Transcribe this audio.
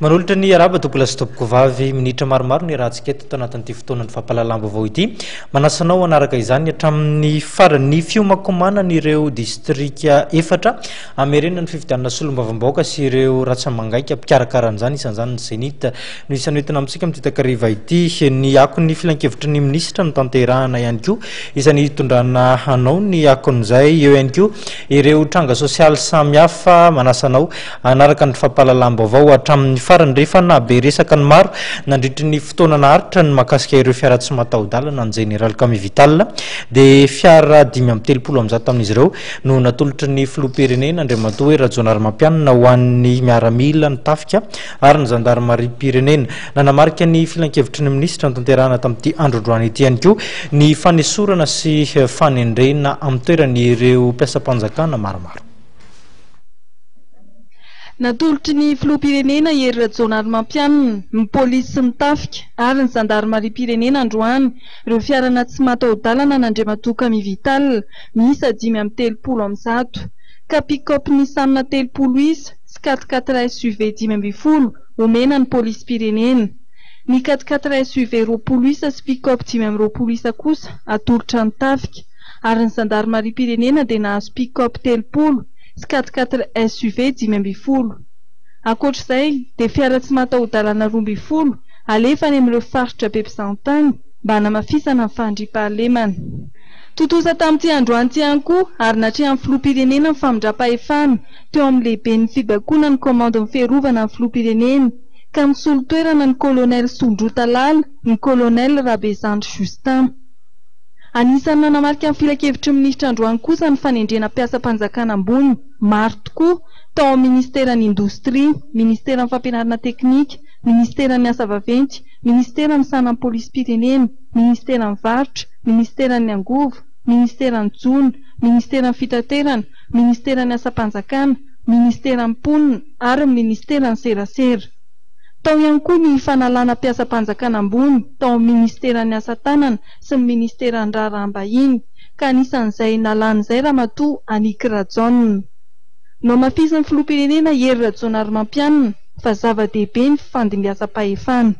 Manolotra ny arahaba tompolahy sy tompokovavy, minitra maromaro ny iarahantsika eto anatin'ity fotoanan'ny fampahalalam-baovao ity. Manasa anao hanaraka izany hatramin'ny farany. Ny fiomankomanan'ireo distrika efatra hamerenana ny fifidianana solombavambahoaka sy ireo ratsa-mangaika mpikarakara an'izany, isan'izany ny Cenit no isan'ny hoentina amintsika amin'ity takariva ity. Ny akon'ny filankevitry ny minisitra notanterahana ihany koa, isan'ny hitondrana anao ny akon'izay. Eo ihany koa ireo tranga sosialy samihafa manasa anao Hanaraka ny fampahalalam-baovao hatramin'ny farany rehefa nahabe resaka ny maro nandritry ny fotoana naharitra ny mahakasika ireo fiara tsy mataho-dalana ny Jeneraly Camille Vital dia fiara 135 tamin'izy ireo no natolotry ny filoham-pirenena Andriamatoa Hery Rajaonarimampianina ho an'ny miaramila, ny tafika ary ny zandarimariam-pirenena. Nanamarika ny filankevitry ny minisitra notanterahana tamin'ity andro androany ity ihany koa ny fanesorana sy fanendrena amin'ny toerany ireo mpiasam-panjakana maromaro. Natolotry ny Filoham-pirenena Hery Rajaonarimampianina, ny polisy sy ny tafika ary ny zandarimariam-pirenena androany ireo fiarana tsy mataho-dalana an'Andriamatoa Camille Vital miisa 135, ka pick-up Nissan 30 isa sy quatre-quatre SUV 15 omena ny polisim-pirenena. Ny quatre-quatre SUV 20 isa sy pick-up 25 isa kosa atolotra ny tafika ary ny zandarimariam-pirenena dia nahazo pick-up 30 sy quatre-quatre SUV 15. Ankoatra izay dia fiara tsy mataho-dalana 12 alefa any amin'ireo faritra be mpizahantany mba hanamafisana ny fahandriampahalemana. Tontosa tamin'ity androany ity ihany koa ary natrehan'ny filoham-pirenena ny famindram-pahefana teo amin'ny lehiben'ny fibaikoana ny kaomandin'ny fiarovana ny filoham-pirenena ka nisolo toerana ny Colonel Sondrota Lala ny Colonel Rabezandry Justin. Anisan'ny nanamarika ny filankevitry ny minisitra androany kosa ny fanendrena mpiasam-panjakana ambony maro tokoa tao amin'ny minisiteran'ny Indostria, minisiteran'ny Fampianarana teknika, minisiteran'ny Asa vaventy, minisitera misahana ny Polisim-pirenena, minisiteran'ny Varotra, minisiteran'ny Angovo, minisiteran'ny Jono, minisiteran'ny Fitaterana, minisiteran'ny Asam-panjakana, minisiteran'ny Mponina ary ny minisiteran'ny Serasera. Tao ihany koa ny fanalana mpiasam-panjakana ambony tao amin'ny minisiteran'ny Asa tanana sy ny minisiteran'ny Raharaham-bahiny, ka anisan'izay nalana izay Ramatoa Annick Rajaona. Nohamafisin'ny filoham-pirenena Hery Rajaonarimampianina fa zava-dehibe ny fifandimbiasam-pahefana.